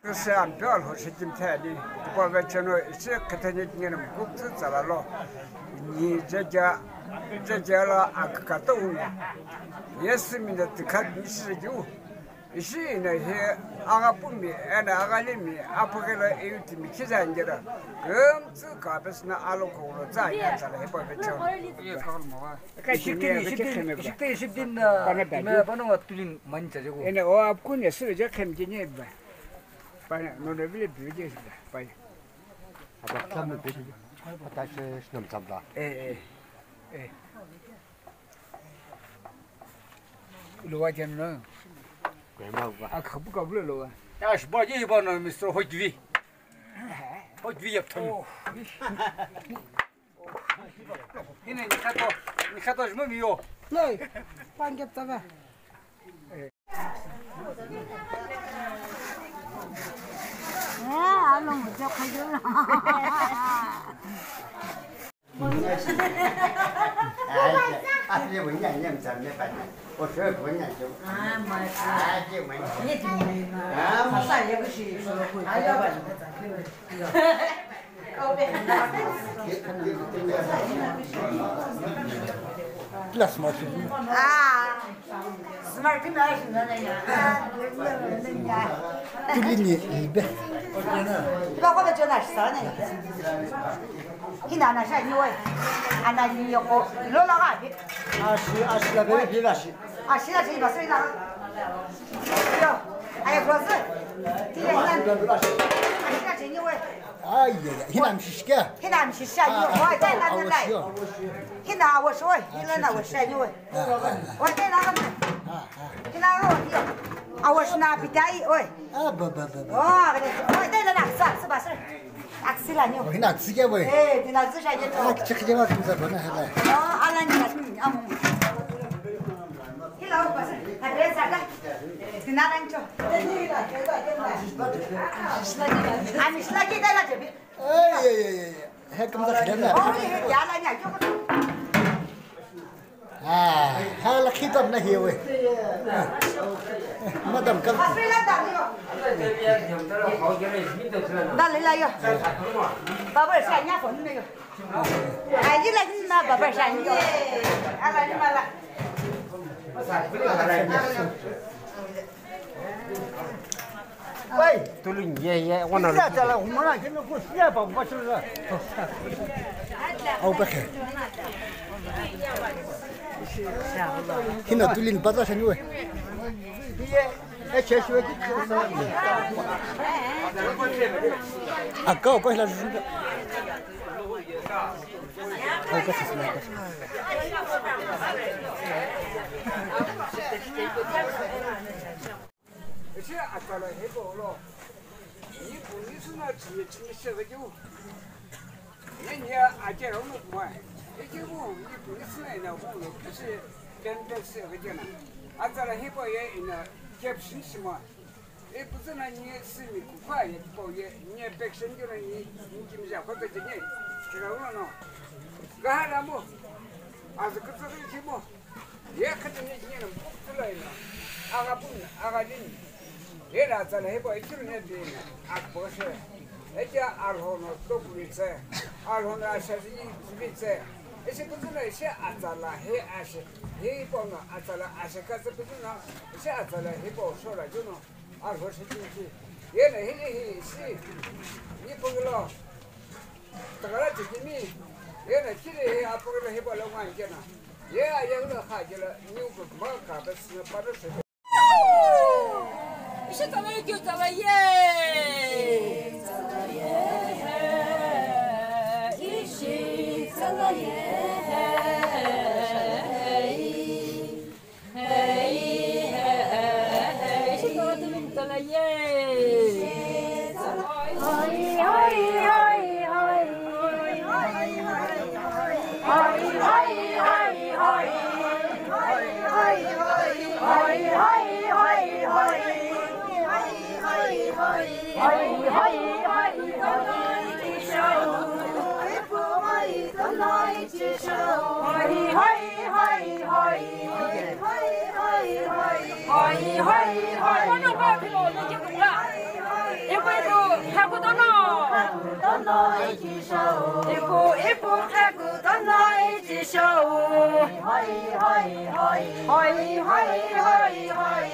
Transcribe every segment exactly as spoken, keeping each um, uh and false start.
Sü ampeu Alhou shekimthe ani, tipau vecheno ishi khitheni kingeno mkuktsü tsala lo. Ni jeja, jeja lo akükata uni. Yesu mina tikha nishiji u. Ishi ina hi agapumi, ena agalimi, apugela eyutimi khizangera. Kümtsü kapesna aloko ulo tsanya tsala hipau vecheno. Ka shifting, shifting, shifting, shifting na, na, pano nga tulin mani chaje ko. Ena o apkun ya sura je khem je ne ba. Pano, no, no, vile vile je ba. Pano. Ata klam vile. Ata se snom sabla. Eh, eh. Eh. Lo wa jan no. Ko ma ba. Ak khabu khabu lo wa. Ya shi ba je ba no, Mister Hojvi. Hojvi yap tham. Oh. Hina ni khato, ni khato jmo miyo. Noi, pangep tava. Eh, alo mo je khayo. Ah, my God. Ye ti mo na. Ah, ma. Sa ye ko shi so ko. Ayo. Class ma shi. Ah, smart ma shi na ya. Tulini ibe. Ba ko be jona shi sa na. Hina na sha ni wai. Ana ni ko lo la ga bi. Ashi, ashi la be bi la shi. Ashi la shi ba sai la. Yo, ai ko se. Ti le na. Ashi la shi ni wai. Ai, ai, ai, hina mshishika. Hina mshisha, yo, wa tena na lai. Hina wa sho, hina na wa sha, yo. Wa tena na. Hina ro, yo. Awa shina pitai, oi. Ah, ba, ba, ba, ba. Oh, wa tena na, sa, sa, ba, sa. Aksi la, yo. Hina aksi ke, boy. Eh, hina aksi sha, yo. Ah, kichik ke, ba, tumsa, ba, na, hala. Oh, ala ni, amu. Hila, ba, sa. Hadi, sa, da. Hina, rancho. Ami, sila, kita, la, jebi. Ai, ai, ai, ai. He kümza khidana. Oh, ye, ye, ya la nya, yo. Ah, ha la khitam na hi we. Madam, kam. Da le la yo. Baba sha nya ko ne yo. Ai, la ni na baba sha ni yo. Ala ni mala. Oi, tulun ye ye, wana. Ila tala humana kina kusia pa kusia. Au bakhe. Hina tulin pata sani we. Ye, e cheshu ki. Akau ko hila. Au bakhe sina. Ishi atsala hipau lo, ni puni suna chini chini shighiu. Ni ni aje rau no kumai. Ikiu ni puni suna ina hu lo kishi kente shighi na. Atsala hipau ye ina caption shima. Ipu suna ni simi kufa ye pau ye ni affection jona ni ni kimja kwa ke ni. Kira uno no. Kahara mo. Azkutsu kimo. Ye khitini kini na mukutula ina, agapun, agalin. Ye na tsala hipau ichiru ne dina, akboshe. Eja Alhou no tokuritse, Alhou no ashazi tsibitse. Ishi kutuna ishi atsala he ashe, hipau no atsala ashe katse kutuna, ishi atsala hipau shora juno, Alhou shitiki. Ye na hili hi ishi, ni punglo. Takara tikimi, ye na kiri he apagala heba lo ngan kena. Ye ayang lo ha jela, niu ko ma ka bes na pada se. Ishi tala ye, tala ye. Ishi tala ye. Khakutono. Ipu, ipu, khakutono ichi shou. Hoi, hoi, hoi. Hoi, hoi, hoi, hoi.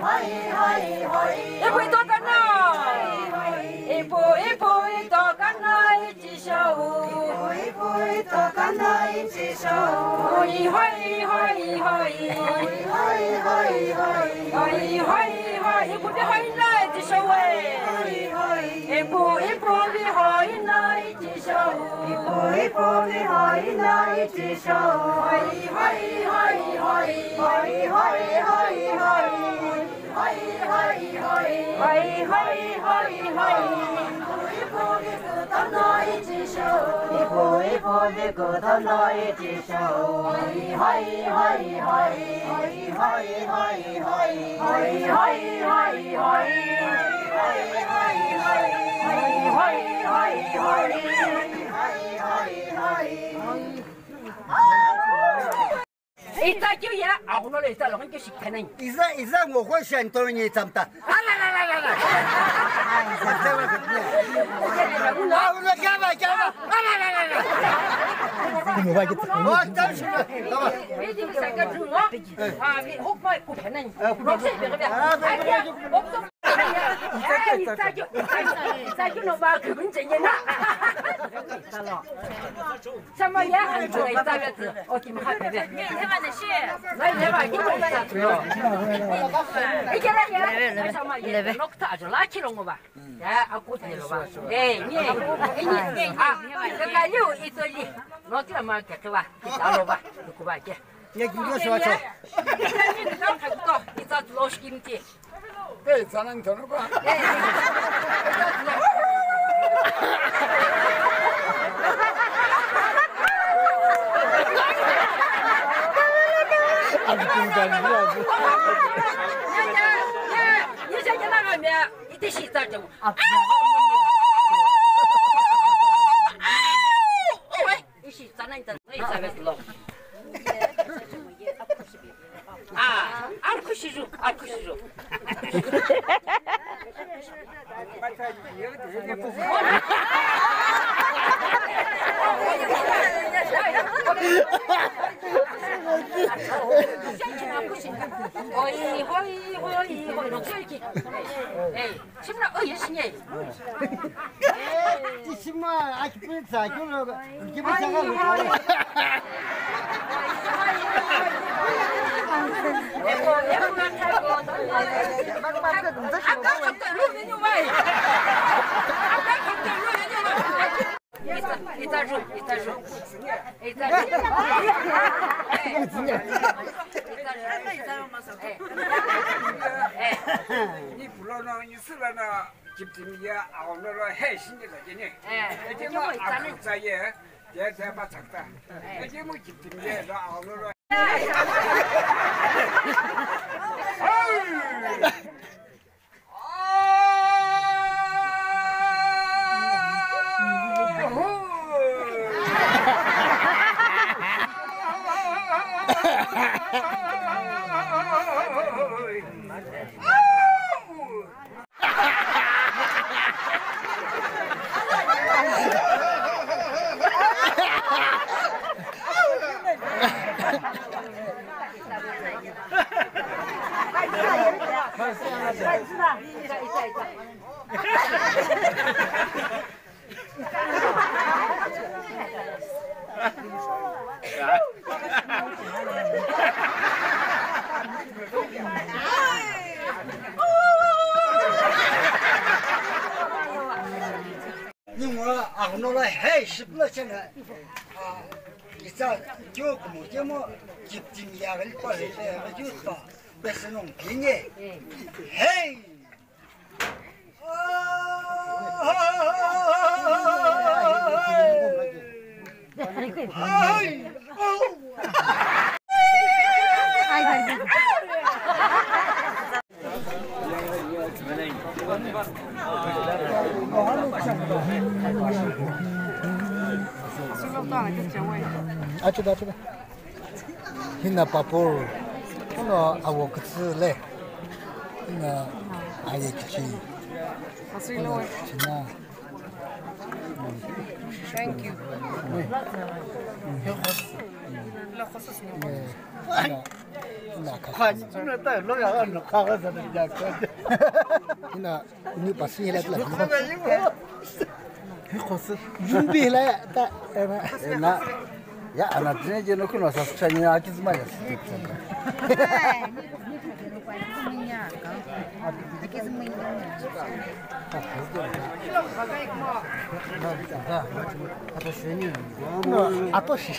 Hoi, hoi, hoi. Ipu itokono. Ipu, ipu, itokono ichi shou. Ipu, ipu, itokono ichi shou. Hoi, hoi, hoi, hoi. Hoi, hoi, hoi, hoi. Hoi, hoi, hoi. Ipu bi hoi no ichi shou e. Hoi, hoi. Ipu, ipu bi hoi no ichi shou. Ipu, ipu bi hoi no ichi shou. Hoi, hoi, hoi, hoi. Hoi, hoi, hoi, hoi. Hoi, hoi, hoi. Hoi, hoi, hoi, hoi. Ipu, ipu, bi kutono ichi shou. Ipu, ipu, bi kutono ichi shou. Hoi, hoi, hoi, hoi. Hoi, hoi, hoi, hoi. Hoi, hoi, hoi, hoi. Hoi, hoi, hoi. Hoi, hoi, hoi, hoi. Hoi, hoi, hoi. Ita keu ya, aghuno lo ita lo, keu shi khanai. Iza, iza ngo kho shan to ni tsamta. Ala, la, la, la, la. Aghuno kya ba, kya ba. Ala, la, la, la. Kumo ba ki. Oh, tam shi. Tamam. Meeting sa ka tu mo. Ah, mi hok mai ku khanai. Ah, ku. Rok se be be. Ah, be, be, be. Hok to. Eh, ita keu, ita keu no ba ku nje na. Sama ya, an tsuai tsa ve tsu. O, kim ha pe ve. Ngai le va, kim ha tsa tsu. Ikela ya. Sama ya. Nok ta jo la ki lo ngo ba. Ya, aku te lo ba. Eh, ni. Ni. Ah, ka liu itoli. Nok la ma ke ba. Ki ta lo ba. Ku ba ke. Ye ki lo so so. Ni ta ka to. Ita lo skim ti. Ei, tsanani thono ba. Ishi tsanani tsa, no, isa ve lo. Ah, arkhushiru, arkhushiru. Oi, hoi, hoi, hoi, no, hey. Shimna, oh, yes, nye. Ti shima, aki pin sa, kyo lo, ki ba sa ga lo. Aka, aka, lu, ni, ni, wai. Aka, aka, lu, ni, ni, wai. Ita, ita ju, ita ju. Ita ju. Ni pulo no, ni sula no, kiptimi ya, aono lo, he, shinge lo, ni. Eh, eti mo, akutsa ye, ye, ye, ba, tsakta. Eti mo, kiptimi ye, lo, aono lo. Ningu aghuno lo hei shiplo chena, ah, itsa kyo kumo kemo kiptimi ya gali pa le ya gali pa, besenong kinye. Hei! Hina papur, hino awo kütsü le, hino aye kichi. Thank you. Ina uni pasü hela tla. Hikhosu. Jumbi hela ta ena. Ena. Ya ana tine je no kuno sa chanya akizma ya. Atoshi.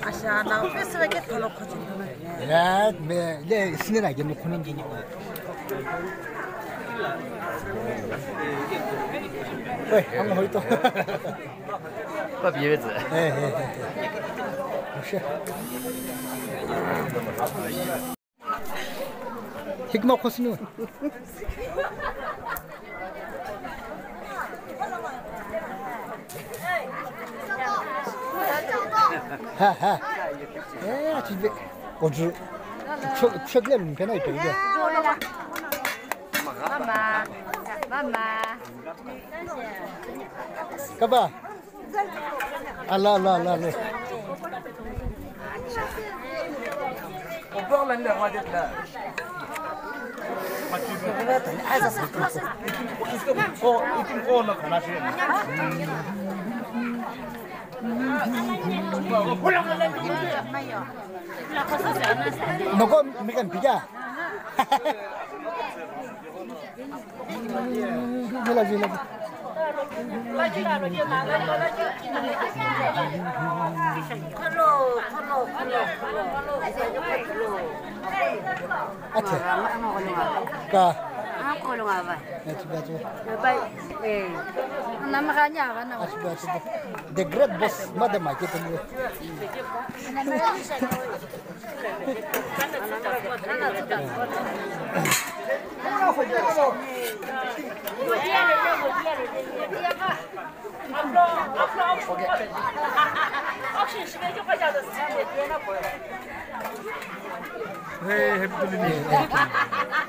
Asha na pesa ke tholo khochi. Ya me le sine na ke no khono ngini. Oi, ang hoi to. Pa biye ze. Eh, eh, eh. Asha. Hikma khosnu. Ha ha. Eh, chibe. Oju. Chok chok le mpena ipe. Mama. Mama. Kaba. Ala, ala, ala, ala. Noko mikan pija. Jila, jila. Ache. Ka. Ache, ache. Ache, ache. The great boss, madam, I get. Hey, happy to meet you.